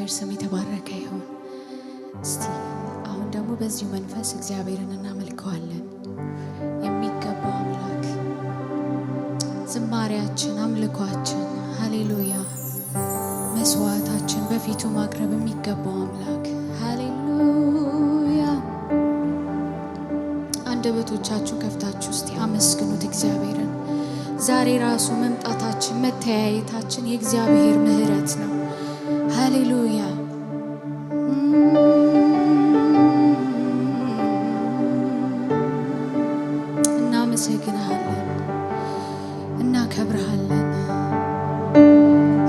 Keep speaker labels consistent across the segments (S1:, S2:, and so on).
S1: የእግዚአብሔር ስም የተባረከ ይሁን። እስቲ አሁን ደግሞ በዚሁ መንፈስ እግዚአብሔርን እናመልከዋለን። የሚገባው አምላክ ዝማሪያችን፣ አምልኳችን፣ ሃሌሉያ፣ መስዋዕታችን በፊቱ ማቅረብ የሚገባው አምላክ፣ ሃሌሉያ። አንደበቶቻችሁ ከፍታችሁ እስቲ አመስግኑት እግዚአብሔርን። ዛሬ ራሱ መምጣታችን መተያየታችን የእግዚአብሔር ምሕረት ነው። ሃሌሉያ። እናመሰግንሃለን፣ እናከብርሃለን።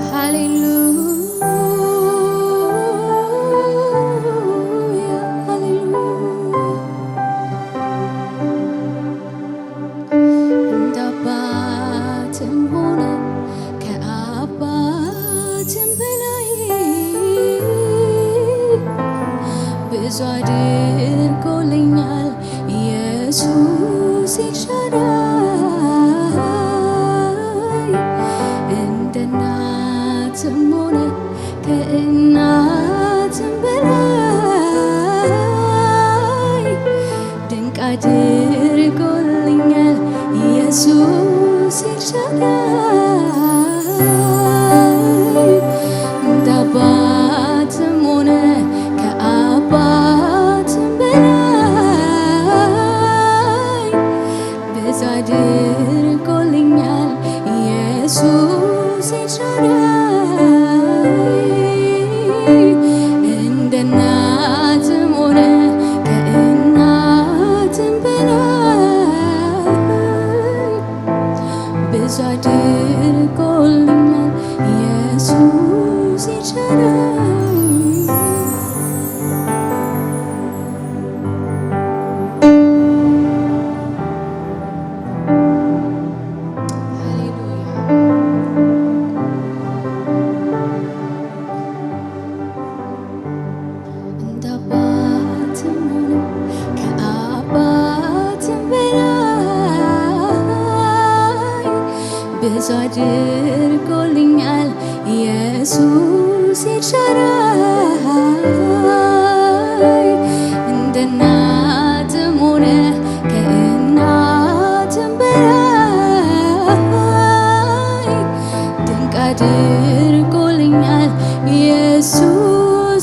S1: ሃሌሉያ፣ ሃሌሉያ። እንደ አባትም ሆነ ከአባትም በላይ ብዙ አድርጎልኛል ኢየሱስ ኤልሻዳይ። እንደ እናትም ሆነ ከእናትም በላይ ድንቅ አድርጎልኛል ኢየሱስ ኤልሻዳይ። እንደ አባትም ሆነ ከአባትም በላይ ብዙ አድርጎልኛል ኢየሱስ ኤልሻዳይ። እንደ እናትም ሆነ ከእናትም በላይ ብዙ አድርጎልኛል ኢየሱስ ኤልሻዳይ። ሃሌሉያ። እንደ አባትም ሆነ ከአባትም በላይ ብዙ አድርጎልኛል ኢየሱስ ኤልሻዳይ። እንደ እናትም ሆነ ከእናትም በላይ ድንቅ አድርጎልኛል ኢየሱስ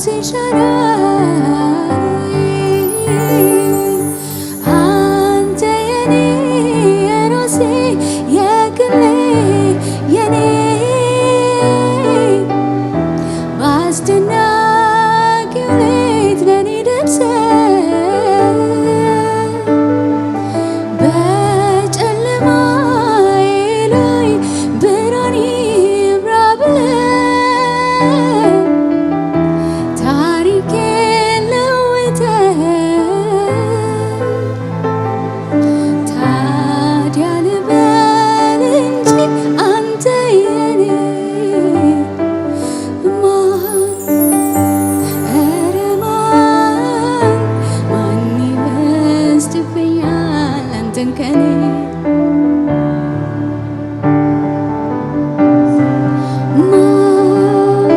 S1: ኤልሻዳይ። አንተ የኔ የራሴ የግሌ የኔ፣ በአስደናቂው ሌት ለኔ ደርሰህ በጨለማዬ ላይ ብርሃን ይብራ ብለህ ታሪኬን ለውጠህ፣ ታዲያ ልበል እንጂ አንተ የኔ ማን? ኧረ ማን ማን ይወስድብኛል አንተን ከኔ? ማን፣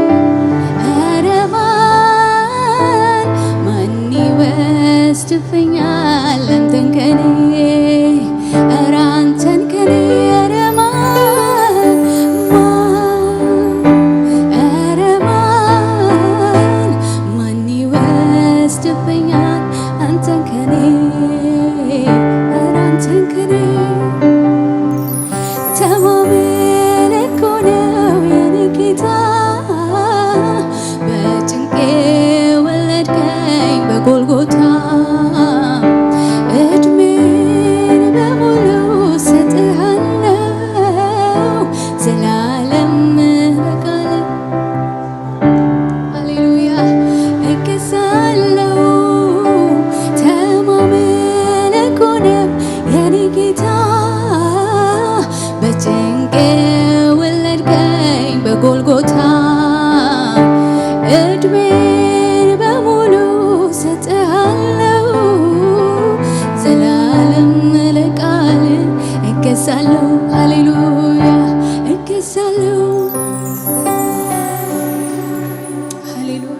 S1: ኧረ ማን ማን ይወስድብኛል አንተን ከኔ? ኧረ አንተን ከኔ፣ ኧረ ማን ማን፣ ኧረ ማን ማን ይወስድብኛል አንተን ከኔ? ኧረ አንተን ከኔ። ተማምነህ እኮ ነው የኔ ጌታ፣ በጭንቄ ወለድከኝ በጎልጎታ። እድሜን በሙሉ ሰጥሃለው ዘላለም በቃል፣ ሃሌሉያ፣ እገዛለው። ተማምነህ እኮ ነው የኔ ጌታ፣ በጭንቄ ወለድከኝ በጎልጎታ። እድሜን በሙሉ ሰጥሃለው ዘላለም ለቃል እገዛለሁ፣ ሃሌሉያ፣ እገዛለሁ፣ ሃሌሉያ።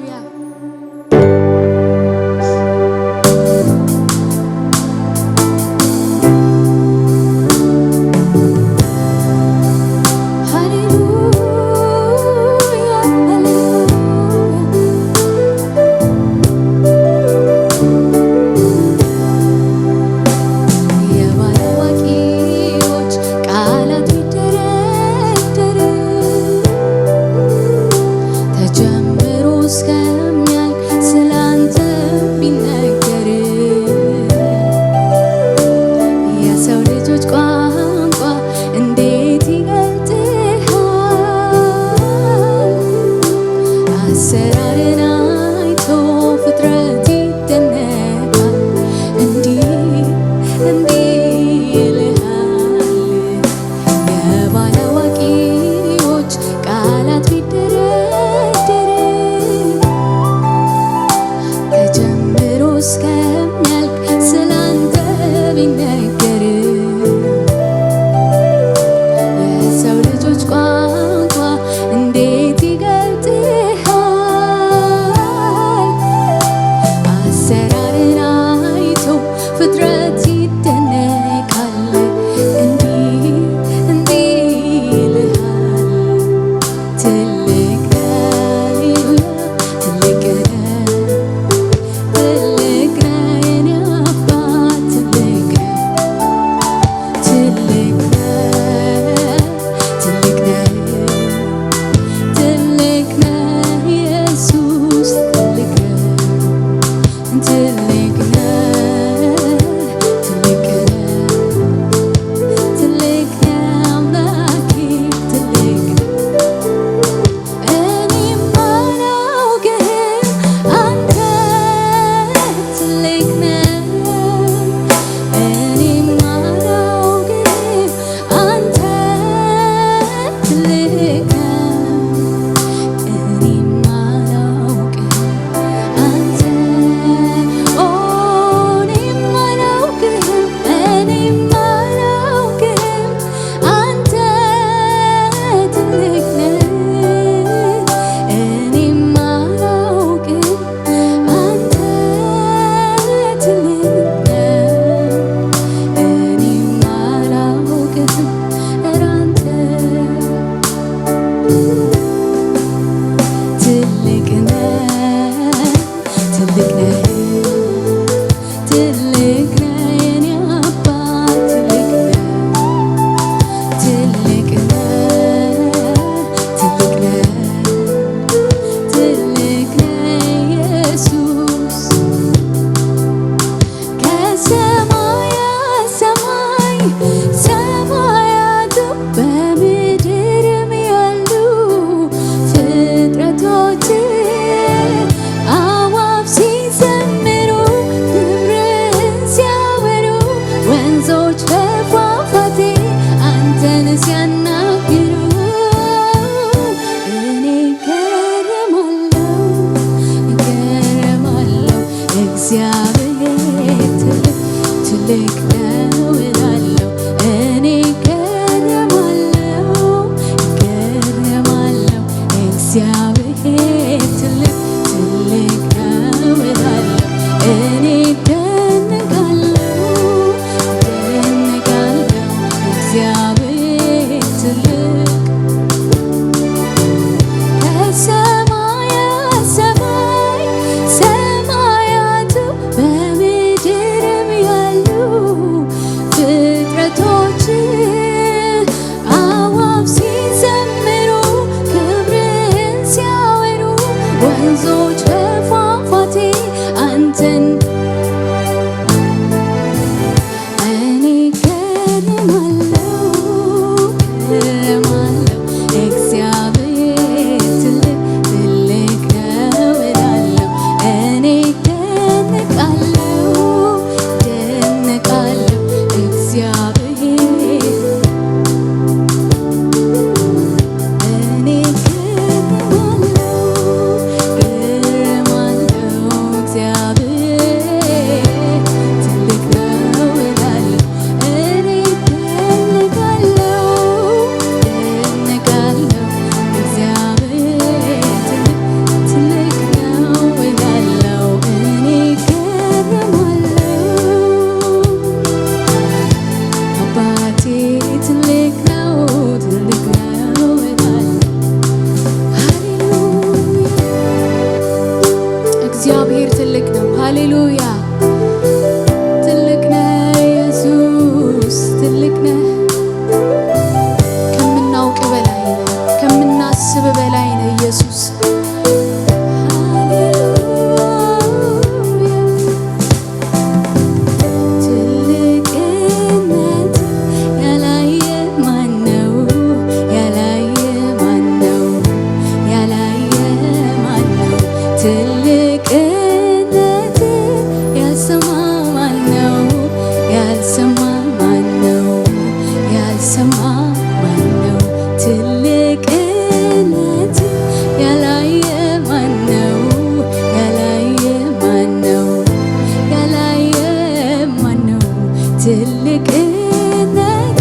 S1: ትልቅነት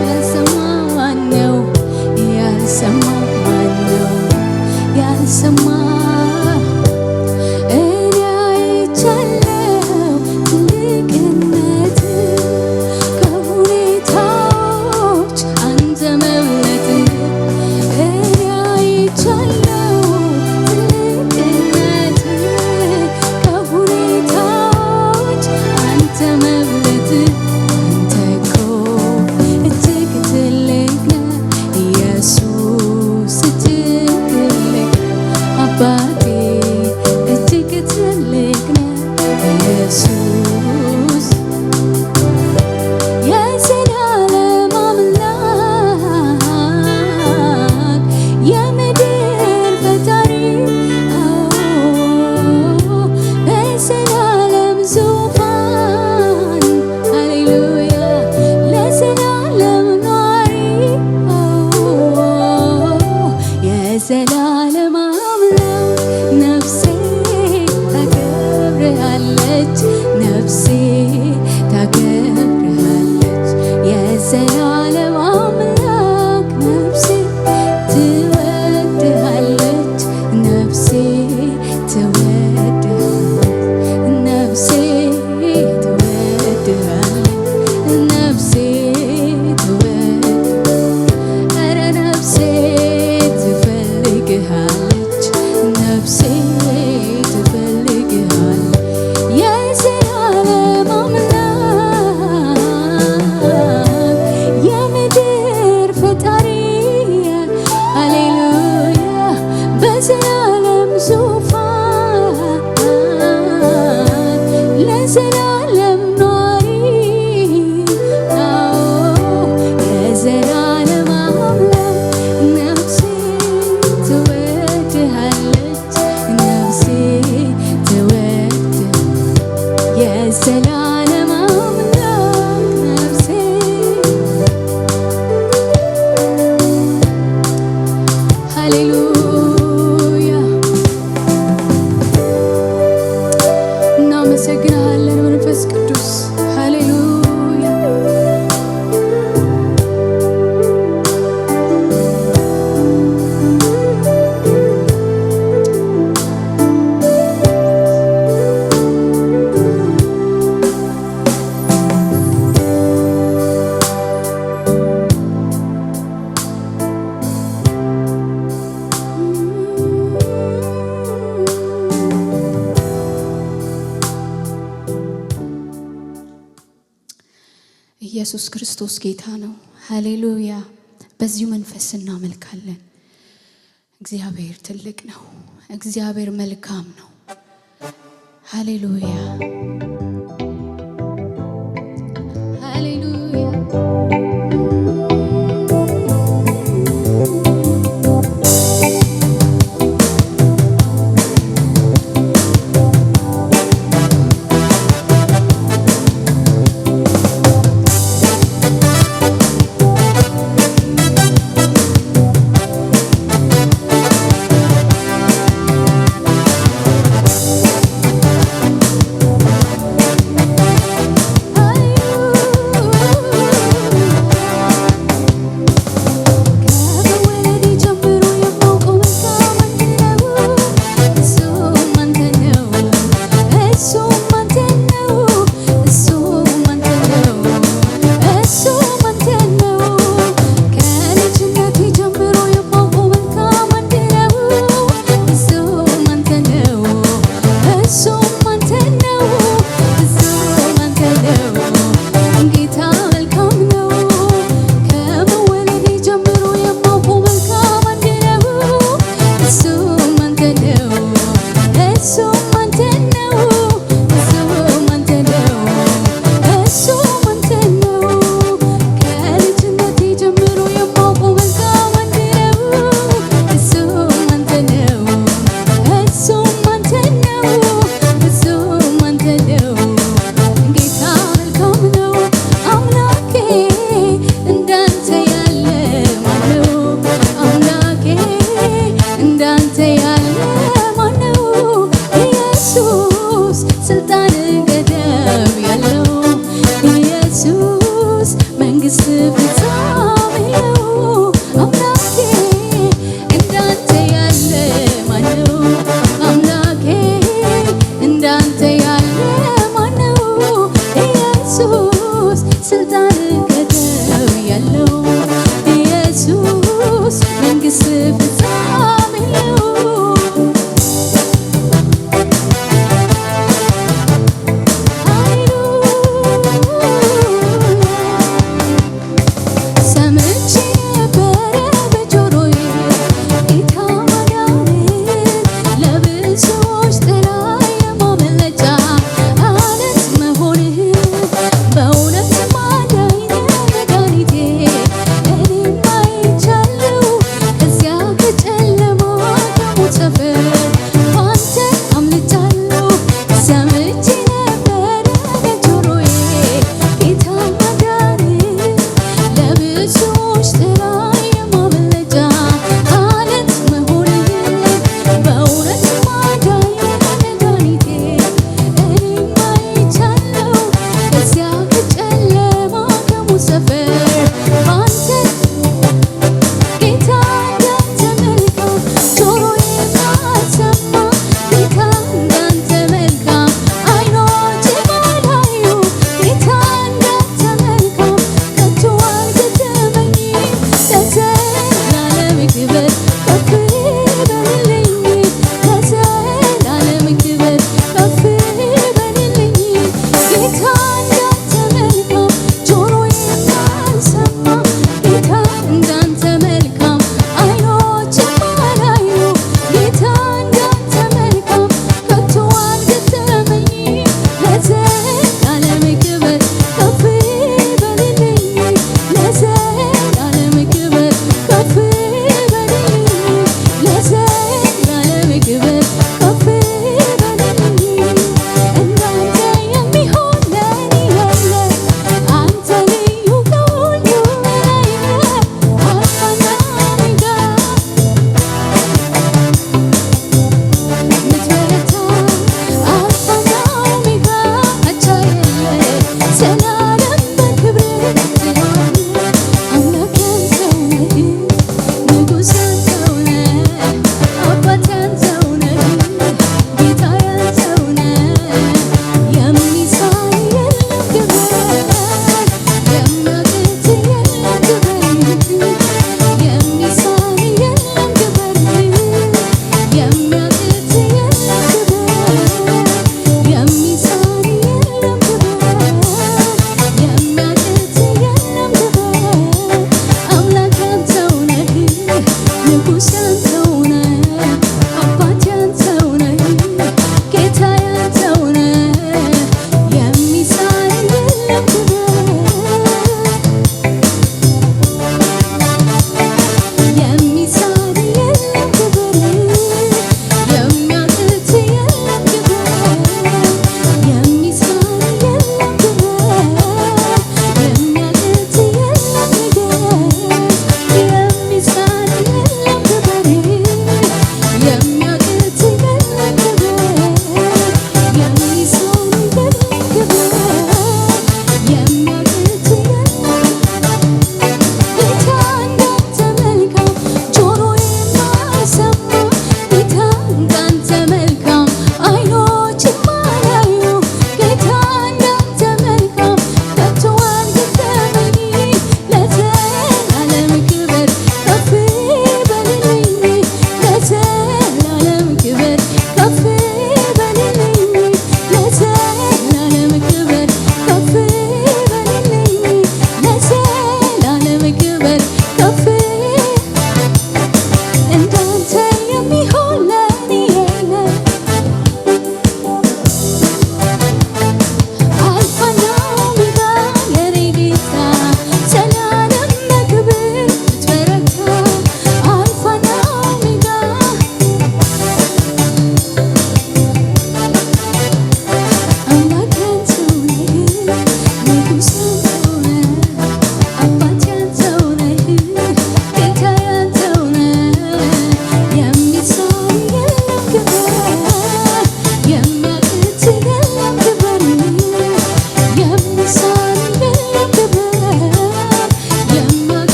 S1: ያልሰማ ማነው? ያልሰማ ማነው? ያልሰማ እኔ አይቻለው ትልቅነት ከሁኔታዎች አንተ መብለጥ። እኔ አይቻለው ትልቅነት ከሁኔታዎች አንተ መብለጥ። አንተ እኮ እጅግ ትልቅ ነህ ኢየሱስ፣ እጅግ ትልቅ አባቴ፣ እጅግ ትልቅ ነህ ኢየሱስ። የዘላለም አምላክ፣ የምድር ፈጣሪ፣ በዘላለም ዙፋን፣ ሃሌሉያ፣ ለዘላለም ኗሪ፣ የዘላለም አምላክ፣ ነፍሴ ታከብርሃለች፣ ነፍሴ ታከብርሃለች። የዘላለም አምላክ፣ ነፍሴ ትወድሃለች፣ ነፍሴ ትወድሃለች፣ ነፍሴ ትወድሃለች፣ ነፍሴ ትወድ ኧረ ነፍሴ ትፈልግሃለች፣ ነፍሴ ትፈልግሃለች። የዘላለም አምላክ፣ የምድር ፈጣሪ፣ ሃሌሉያ፣ በዘላለም ዙፋን ለዘላለም ኗሪ፣ አዎ፣ የዘላለም አምላክ፣ ነፍሴ ትወድሃለች፣ ነፍሴ ትወድ የዘላለም አምላክ ነፍሴ። ሃሌሉያ፣ እናመሰግንሃለን መንፈስ ቅዱስ፣ ሃሌሉያ። ኢየሱስ ክርስቶስ ጌታ ነው። ሃሌሉያ። በዚሁ መንፈስ እናመልካለን። እግዚአብሔር ትልቅ ነው። እግዚአብሔር መልካም ነው። ሃሌሉያ፣ ሃሌሉያ።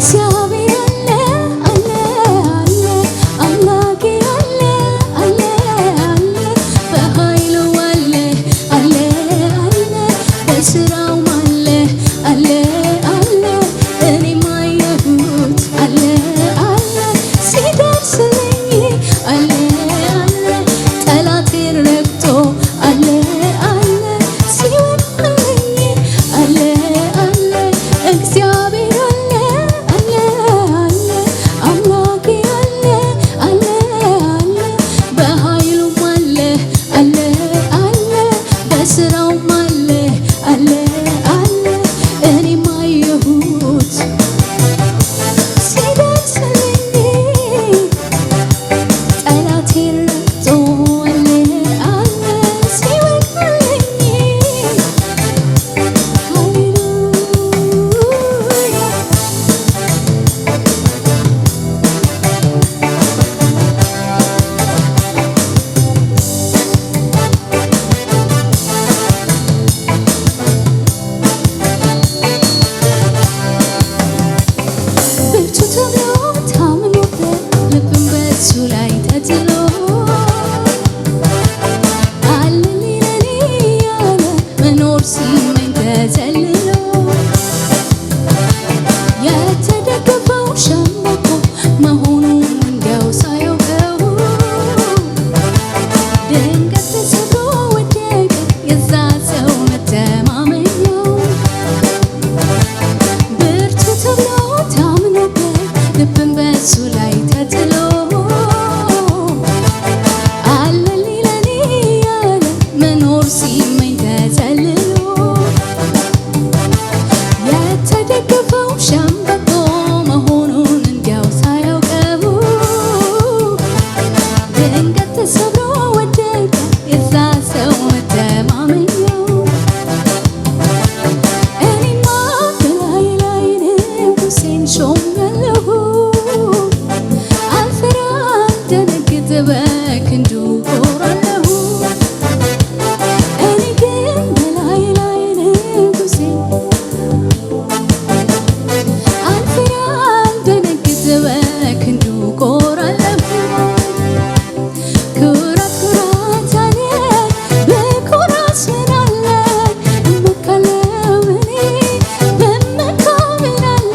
S1: እግዚአብሔር አለ አለ አለ፣ አምላኬ አለ አለ አለ፣ በኃይሉ አለ አለ አለ፣ በስራውም አለ አለ አለ። እኔም አየሁት አለ አለ፣ ሲደርስልኝ አለ አለ፣ ጠላቴን ረግጦ አለ አለ፣ ሲወጣልኝ አለ አለ። እግዚአብሔር አለ አለ አለ፣ አምላኬ አለ አለ አለ፣ በኃይሉም አለ አለ አለ፣ በስራውም አለ አለ አለ። እኔም አየሁት ሲደርስልኝ፣ ጠላቴን ረግጦ አለ አለ፣ ሲወጣልኝ። ሃሌሉያ። ብርቱ ተብሎ ታምኖበት፣ ልብን በእሱ ላይ ተጥሎ፣ አለልኝ ለኔ ያለ፣ መኖር ሲመኝ ተዘልሎ፣ የተደገፈው ሸምበቆ መሆኑን እንዲያው ሳያውቀው፣ ድንገት ተሰብሮ ወደቀ የዛ ሰው መተማመኛው። ብርቱ ተብሎ ታምኖበት፣ ልብን በእሱ ላይ ተጥሎ፣ አለልኝ ለኔ ያለ፣ መኖር ሲመኝ ተዘልሎ፣ የተደገፈው ሸምበቆ መሆኑን እንዲያው ሳያውቀው፣ ድንገት ተሰብሮ ወደቀ የዛ ሰው መተማመኛው። እኔማ በላይ ላይ ንጉሴን ሾሜያለሁ፣ አልፈራ አልደነግጥ፣ በክንዱ እኮራለሁ። እኔ ግን በላይ ላይ ንጉሴን፣ አልፈራ አልደነግጥ፣ በክንዱ እኮራለሁ። ኩራት ኩራት አለ፣ በኩራት ምን አለ? እመካለሁ እኔ፣ ብመካ ምን አለ?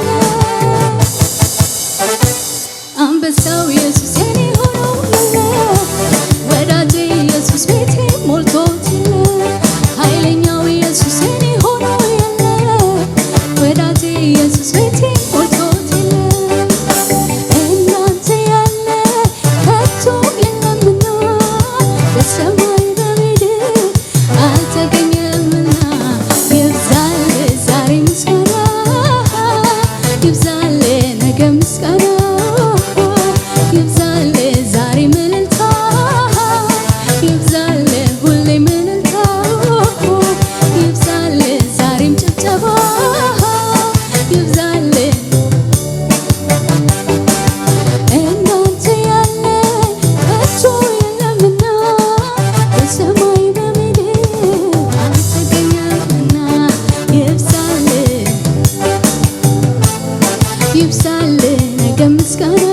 S1: አንበሳው ኢየሱስ የኔ ሆኖ የለ፣ ወዳጄ ኢየሱስ ቤቴ ሞልቶት የለ፣ ኃይለኛው ኢየሱስ የኔ ሆኖ የለ፣ ወዳጄ ኢየሱስ ቤቴ ሞልቶት የለ። እናንተ ያለ ከቶ የለምና፣ በሰማይ በምድር አልተገኘምና። ይብዛል ዛሬ ምስጋና፣ ይብዛል ነገ ምስጋና፣ ይብዛል ዛሬ እልልታ፣ ይብዛል ሁሌ እልልታ፣ ይብዛል ዛሬም ጭብጨባ፣ ይብዛል። እናንተ ያለ ከቶ የለምና፣ በሰማይ በምድር አልተገኘምና። ይብዛል፣ ይብዛል ነገ ምስጋና።